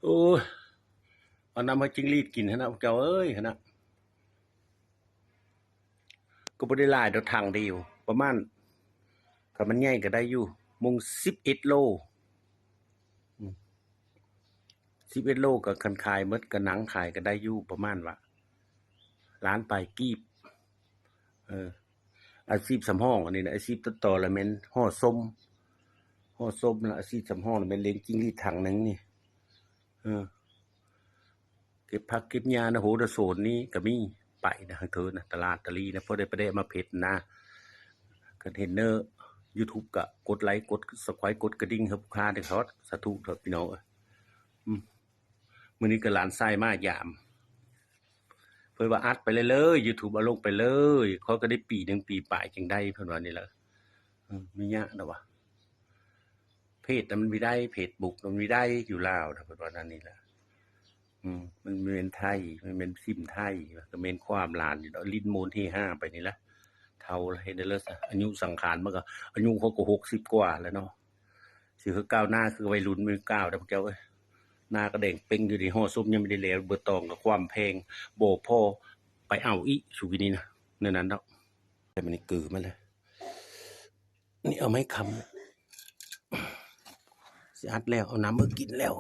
ໂອ້ຍ ເອົານ້ຳໃຫ້ຈິງຫຼີດກິນຫັ້ນນະ ພວກເຈົ້າເອີຍ ຫັ້ນນະ. ກໍບໍ່ໄດ້ຫຼາຍດອກ ຖັງດຽວ ປະມານ ຄັນມັນໃຫຍ່ກໍໄດ້ຢູ່ ມົງສິບເອັດໂລ ອືມ ສິບເອັດໂລ ກໍຄັນຂາຍໝົດ ກໍນັ່ງຂາຍກໍໄດ້ຢູ່ປະມານວ່າ ລ້ານປາຍກີບ. ເອີ ອາຊີບສຳຮອງອັນນີ້ນະ ອາຊີບຕັດຕໍ່ລະແມ່ນຫໍ່ສົ້ມ ຫໍ່ສົ້ມ ລະອາຊີບສຳຮອງລະແມ່ນລ້ຽງຈິງຫຼີດຖັງໜຶ່ງນີ້ ເອີ ເກັບຜັກເກັບຫຍ້ານະ ໂຫ ນະໂຊນນີ້ກໍມີ ໄປນະ ເທີນະ ຕະຫຼາດຕະລີນະ ພໍໄດ້ປະແດະມາເຜັດນະ. ຄັນເຫັນໃນຢູທູບກໍກົດໄລ ກົດຊັບສະໄຄຣບ໌ ກົດກະດິ່ງໃຫ້ພວກຂ້າໄດ້ທອດ ສາທຸເທີພີ່ນ້ອງເອີຍ. ອືມ ມື້ນີ້ກໍຫຼານຊາຍມາຢາມ ເພິ່ນວ່າອັດໄປເລີຍໆ ຢູທູບເອົາລົງໄປເລີຍ ຂ້ອຍກໍໄດ້ປີໜຶ່ງປີປາຍຈຶ່ງໄດ້ ເພິ່ນວ່ານີ້ລະ. ເອີ ມີຍາກນະວ່າ ເພຈນະມັນມີໄດ້ ເຟສບຸກນະມັນມີໄດ້ຢູ່ລາວນະ ເພິ່ນວ່ານັ້ນນີ້ລະ. ອືມ ມັນແມ່ນໄທ ມັນແມ່ນຊິມໄທ ກໍແມ່ນຄວາມຫຼານຢູ່ດອກ ຫຼິ້ນໂມນເຮຮາໄປນີ້ລະ ເຖົ້າລະ ເຮັດໄດ້ເລີຍຊະ ອາຍຸສັງຂານມັນກໍ ອາຍຸເຂົາກໍຫົກສິບກວ່າແລ້ວເນາະ ຊິຄືກ້າວໜ້າຄືໄວລຸ້ນ ບໍ່ກ້າວດອກພວກເຈົ້າເອີຍ. ໜ້າກໍແດງເປັ້ງຢູ່ເດ ຫໍ່ສົບຍັງບໍ່ໄດ້ແລ້ວ ເບີຕອງກໍຄວ່ຳແພງ ບໍ່ພໍໄປເອົາອີກ ສຸກີນີ້ນະ ແນວນັ້ນດອກ. ແຕ່ມັນນີ້ກືມາແລ້ວ ນີ້ເອົາໄມ້ຄ້ຳ ຊິອັດແລ້ວ ເອົານ້ຳມາກິນແລ້ວ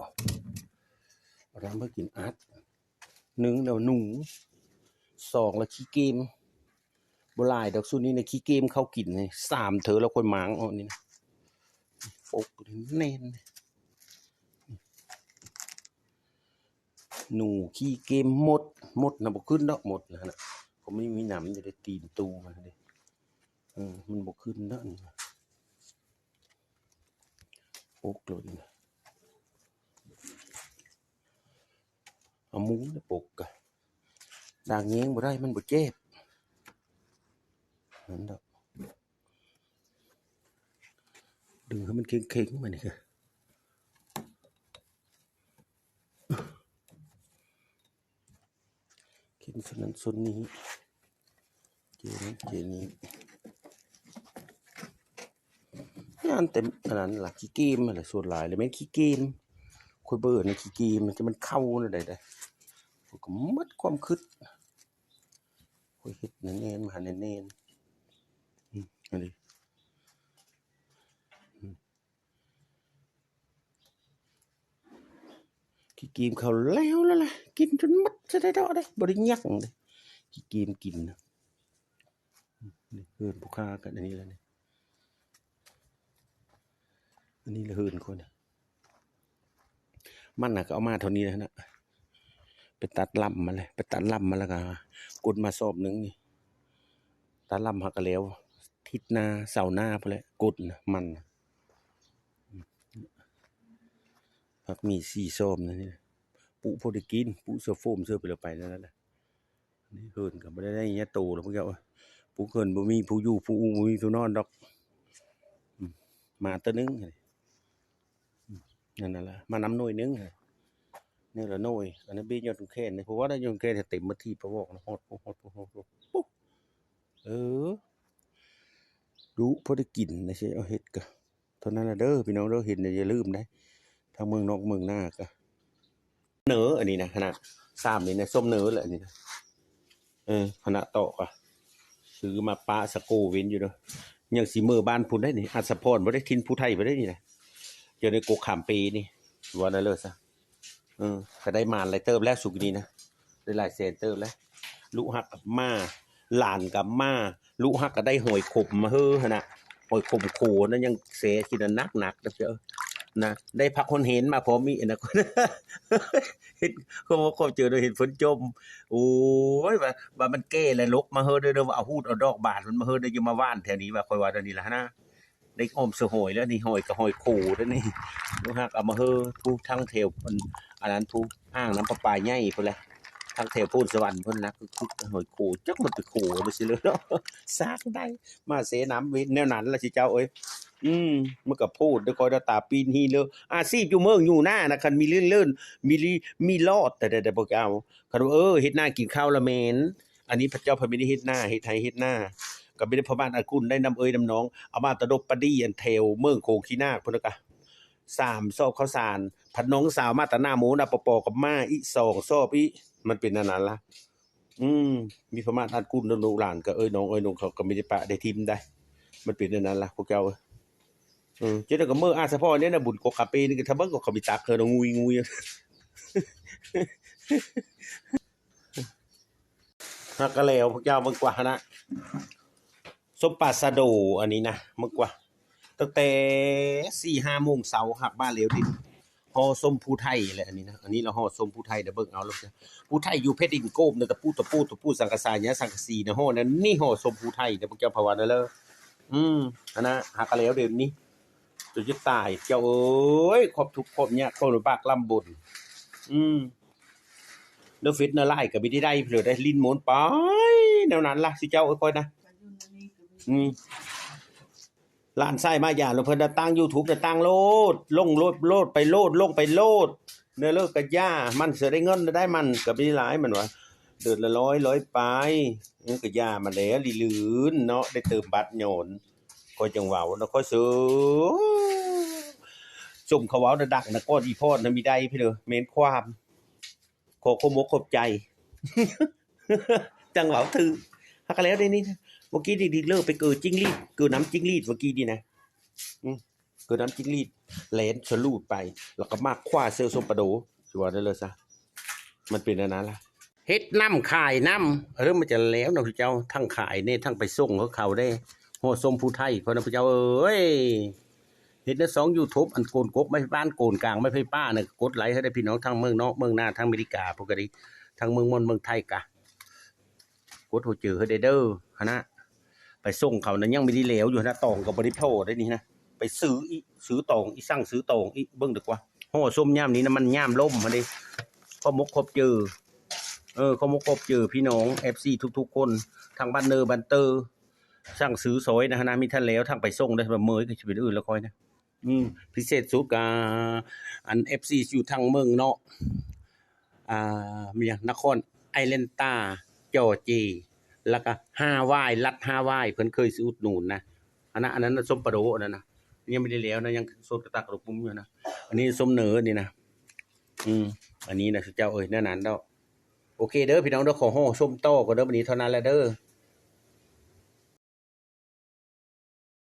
ເອົານ້ຳມາກິນອັດ. ໜຶ່ງແລ້ວໜູ ສອງແລ້ວຂີ້ເກມ ບໍ່ຫຼາຍດອກຊຸດນີ້ນະ ຂີ້ເກມເຂົ້າກິນນີ້ ສາມເທື່ອແລ້ວຄ່ອຍມ້າງເອົານີ້ນະ ປົກແໜ້ນ ໜູ ຂີ້ເກມ ມົດ ມົດນະບໍ່ຂຶ້ນດອກ ມົດນະ ເພາະມັນມີໜຳຢູ່ໃນຕີນຕູ້ມັນເດ້ ເອີ ມັນບໍ່ຂຶ້ນດອກ ປົກໂລດ ເອົາມຸງແລ້ວປົກກະ ດາກແຍງບໍ່ໄດ້ ມັນບໍ່ເຈັບ ນັ້ນດອກ ດຶງໃຫ້ມັນເຄັ່ງໆ ບາດນີ້ກະ ເຂັນສ່ວນນັ້ນສ່ວນນີ້ ເຈນັ້ນເຈນີ້ ຢ້ານແຕ່ອັນນັ້ນລະ ຂີ້ເກມຫັ້ນແຫຼະ ສ່ວນຫຼາຍລະແມ່ນຂີ້ເກມ ຂ້ອຍເບິ່ງນະ ຂີ້ເກມ ມັນຈະມັນເຂົ້າແນວໃດໄດ໋ ຂ້ອຍກໍໝົດຄວາມຄິດ ຂ້ອຍເຮັດແໜ້ນໆ ມາຫາແໜ້ນໆ ອືມ ອັນນີ້ ອືມ ຂີ້ເກມເຂົ້າແລ້ວລະລະ ກິນຈົນໝົດຊະໄດ້ດອກເດ້ ບໍ່ໄດ້ຍັກເດ້ ຂີ້ເກມກິນນະ. ນີ້ເຮືອນຜູ້ຄ້າກັນ ອັນນີ້ລະນີ້ ອັນນີ້ລະເຮືອນຂ້ອຍນະ ມັນນະກໍເອົາມາເທົ່ານີ້ນະ ໄປຕັດລຳມາແລ້ວ ໄປຕັດລຳມາແລ້ວກໍກົດມາສອບໜຶ່ງນີ້ ຕັດລຳຫາກະແລ້ວ ທິດໜ້າ ເສົາໜ້າພຸ້ນແຫຼະ ກົດນະ ມັນນະ. ຜັກໝີ່ສີ່ຊອມນະ ປຸພໍໄດ້ກິນ ປຸເສື້ອໂຟມເສື້ອໄປແລ້ວໄປນັ້ນແຫຼະ. ນີ້ເຮືອນກໍບໍ່ໄດ້ໃຫຍ່ໂຕດອກ ພວກເຈົ້າ ປຸເຮືອນບໍ່ມີຜູ້ຢູ່ຜູ້ອຸ່ ບໍ່ມີຜູ້ນອນດອກ ອືມ ໝາຕົວໜຶ່ງ ອືມ ນັ້ນລະ ມານຳໜ່ວຍໜຶ່ງ ແນວລະໜ່ວຍ ອັນນັ້ນເບ້ຍອດແຂນ ເພາະວ່າໄດ້ຍອດແຂນເຕັມມາທີ່ປະວອກນະ ຮອດ ຮອດ ຮອດ ຮອດ ເອີ ດຸພໍໄດ້ກິນນະ ຊິເອົາເຮັດກະ ເທົ່ານັ້ນລະເດີພີ່ນ້ອງເດີ ເຫັນແລ້ວຢ່າລືມເດ້ ທາງເມືອງນອກເມືອງນາກະ ເໜີ ອັນນີ້ນະ ຂະໜາດສາມນີ້ນະ ສົ້ມເໜີແຫຼະ ອັນນີ້ນະ ເອີ ຂະໜາດຕອກກະ ຊື້ມາປະສະໂກເວັນຢູ່ເດີ ຍັງຊິເມືອບ້ານພຸ້ນໄດ໋ນີ້ ອັດສະພອນບໍ່ໄດ້ ຖິ່ນຜູ້ໄທບໍ່ໄດ້ນີ້ນະ ຢູ່ໃນກົກຂາມເປນີ້ ວ່ານັ້ນເລີຍຊະ. ເອີ ກໍໄດ້ມານຫຼາຍເຕີບແລ້ວສຸກນີ້ນະ ໄດ້ຫຼາຍແສນເຕີບແລ້ວ ລູກຮັກກັບມາ ຫຼານກັບມາ ລູກຮັກກໍໄດ້ຫອຍຂົມມາເຮີຫັ້ນນະ ຫອຍຂົມໂຂນະ ຍັງແຊກິນນະ ໜັກໆ ນະ ໄດ້ຜັກຮອນເຫັນມາພ້ອມອີກນະ ເຫັນ ຂອບ ຂອບໃຈເດີ ເຫັນເພິ່ນຈົ່ມ ໂອ້ຍ ວ່າ ວ່າມັນແກ່ແລ້ວ ຫຼົກມາເຮີເດີ ວ່າເອົາຮູດເອົາດອກບານມັນມາເຮີເດີ ຢ່າມາຫວ່ານແຖວນີ້ ວ່າຂ້ອຍວ່າແນວນີ້ລະຫັ້ນນະ. ໄດ້ອ້ອມສະຫອຍແລ້ວນີ້ ຫອຍກໍຫອຍໂຂແລ້ວນີ້ ລູກຮັກເອົາມາເຮີ ຜູ້ທາງແຖວ ອັນ ອັນນັ້ນ ຜູ້ອ່າງນ້ຳປະປາໃຫຍ່ພຸ້ນແຫຼະ ທາງແຖວໂພນສະຫວັນພຸ້ນນະ ຄື ຄືຫອຍໂຂ ຈັກມັນໄປໂຂໄປໃສເລີຍເນາະ ຊາກໄດ້ມາເສນ້ຳເວັນແນວນັ້ນລະຊິເຈົ້າເອີຍ. ອືມ ມັນກໍໂພດເດີ ຂ້ອຍໜ້າຕາປີ້ນຮີ້ເລີ ອາຊີບຢູ່ເມືອງຢູ່ນານະ ຄັນມີເລື່ອນ ມີລີ ມີລອດ ແຕ່ ແຕ່ ແຕ່ບໍ່ເອົາ ຄັນວ່າ ເອີ ເຮັດນາກິນເຂົ້າລະແມ່ນ ອັນນີ້ພະເຈົ້າພະມີໄດ້ເຮັດນາ ເຮັດໄຮ່ເຮັດນາ ກໍມີແຕ່ພໍ່ບ້ານອາກຸນໄດ້ນຳເອີຍນຳນ້ອງ ເອົາມາຕະດົບປະດີ່ ອັນແຖວເມືອງໂຂງຂີ້ນາກພຸ້ນນະກະ ສາມຊອບເຂົ້າສານ ພັດນ້ອງສາວມາຕະໜ້າໂມນະ ປະປອກັບມາອີກສອງຊອບອີກ ມັນເປັນອັນນັ້ນລະ. ອືມ ມີພະມາດອັດກຸນເດີ ລູກຫຼານກໍເອີຍ ນ້ອງເອີຍ ນ້ອງເຂົາກໍມີແຕ່ປະໄດ້ຖິ້ມໄດ໋ ມັນເປັນອັນນັ້ນລະພວກເຈົ້າເອີຍ. ເອີ ຈັ່ງໃດກໍເມີອາສະເພາະນີ້ນະ ບຸນກົກກະປີນີ້ກໍຖ້າເບິ່ງກໍເຂົາມີຕັກເຮີນງຸຍໆ ຫາກະແລ້ວພວກເຈົ້າເບິ່ງກວ່າຫັ້ນນະ ສົ້ມປາຊະໂດອັນນີ້ນະ ເບິ່ງກວ່າ ຕັ້ງແຕ່ສີ່ຫ້າໂມງເຊົ້າ ຫາກມາແລ້ວນີ້ ຫໍ່ສົ້ມພູໄທແຫຼະອັນນີ້ນະ ອັນນີ້ລະຫໍ່ສົ້ມພູໄທນະ ເບິ່ງເອົາໂລດ ຜູ້ໄທຢູ່ແຜ່ນດິນໂກບນະ ຕະປູ ຕະປູ ຕະປູ ສັງກະສາຍາສັງກະສີນະ ຫໍ່ນັ້ນນີ້ຫໍ່ສົ້ມພູໄທນະ ພວກເຈົ້າພາວະນະເລີ ອືມ ຫັ້ນນະ ຫາກະແລ້ວດຽວນີ້ ຈົນຈະຕາຍ ເຈົ້າເອີຍ ຄວາມທຸກຄວາມຍາກ ຄວາມລຳບາກລຳບົນ ອືມ ເລື່ອງເຟດແນວລາຍກໍມີໄດ້ໄດ້ ຫຼິ້ນມ່ວນໄປແນວນັ້ນລະ ຊິເຈົ້າເອີຍ ຂ້ອຍນະ ອືມ ຫຼານຊາຍມາຢາມ ແລ້ວເພິ່ນນະຕັ້ງຢູທູບນະ ຕັ້ງໂລດ ລົງໂລດ ໂລດໄປໂລດ ລົງໄປໂລດ ແນວເລີກກະຢ່າ ມັນເສຍໄດ້ເງິນໄດ້ ມັນກໍມີຫຼາຍ ມັນວ່າເດືອນລະຮ້ອຍ ຮ້ອຍປາຍ ເອີ ກໍຢ່າມັນແຫຼະ ຫຼີ່ນເນາະ ໄດ້ເຕີມບັດຍ້ອນ ຂ້ອຍຈັ່ງເວົ້ານະ ຂ້ອຍເຊີ ສົມເຂົາເວົ້ານະ ດັງນະ ກ່ອນອີພອນນະ ມີໄດ້ພີ້ເດີ ແມ່ນຄວາມ ຂໍຂອບອົກຂອບໃຈ ຈັ່ງເວົ້າຖືກ ຫາກະແລ້ວໄດ໋ນີ້ ເມື່ອກີ້ນີ້ດິເລີໄປເກີຈິ້ງຫຼີດ ເກີນ້ຳຈິ້ງຫຼີດເມື່ອກີ້ນີ້ນະ ອືມ ເກີນ້ຳຈິ້ງຫຼີດ ແລ່ນສະລູດໄປ ແລ້ວກໍມາຄວ້າເຊີສົ້ມປາໂດ ຊິວ່າໄດ້ເລີຍຊະ ມັນເປັນອັນນັ້ນລະ ເຮັດນຳຂາຍນຳ ເອີ ມັນຈະແລ້ວເນາະ ເຈົ້າ ທັງຂາຍແດ່ ທັງໄປສົ່ງເຂົາເດ້ ຫໍ່ສົ້ມພູໄທ ພໍ່ນະ ພວກເຈົ້າເອີຍ. ເຮັດໃນຊ່ອງຢູທູບ ອັນໂກນກົກໄມ້ບ້ານ ໂກນກາງໄມ້ໄຟຟ້ານະ ກົດໄລໃຫ້ໄດ້ພີ່ນ້ອງ ທັງເມືອງນອກເມືອງນາ ທັງອາເມລິກາ ພວກກະດີ ທັງເມືອງມ່ອນເມືອງໄທກະ ກົດຫົວເຈີໃຫ້ໄດ້ເດີຫັ້ນນະ ໄປສົ່ງເຂົານະ ຍັງບໍ່ໄດ້ແລ້ວຢູ່ຫັ້ນນະ ຕອງກໍບໍ່ໄດ້ພໍໄດ໋ນີ້ນະ ໄປຊື້ອີກ ຊື້ຕອງອີກ ສັ່ງຊື້ຕອງອີກ ເບິ່ງດີກວ່າ ຫໍ່ສົ້ມຍາມນີ້ນະ ມັນຍາມລົມຫັ້ນເດ້ ຂອບອົກຂອບໃຈ ເອີ ຂອບອົກຂອບໃຈພີ່ນ້ອງເອັຟຊີທຸກໆຄົນ ທັງບ້ານເນີບ້ານເຕີ ສັ່ງຊື້ຊອຍນະຫັ້ນນະ ມີທັນແລ້ວ ທັງໄປສົ່ງເດີ ແບບເມີຍກໍຊິເປັນອື່ນລະຂ້ອຍນະ ອືມ ພິເສດສຸດກະ ອັນເອັຟຊີຢູ່ທາງເມືອງເນາະ ອ່າ ມີຫຍັງ ນະຄອນໄອແລນຕາ ຈໍເຈ ແລ້ວກະຮາວາຍ ລັດຮາວາຍ ເພິ່ນເຄີຍຊື້ອຸດໜູນນະ ອັນນັ້ນ ອັນນັ້ນນະ ສົ້ມປາໂດ ອັນນັ້ນນະ ຍັງບໍ່ໄດ້ແລ້ວນະ ຍັງໂຊດກະຕັກກະຕຸກປຸ້ມຢູ່ນະ ອັນນີ້ສົ້ມເໜີນີ້ນະ ອືມ ອັນນີ້ນະ ເຈົ້າເອີຍ ແນວນັ້ນດອກ ໂອເຄເດີພີ່ນ້ອງເດີ ຂໍຫໍ່ສົ້ມຕໍ່ກ່ອນເດີ ບັດນີ້ເທົ່ານັ້ນແຫຼະເດີ.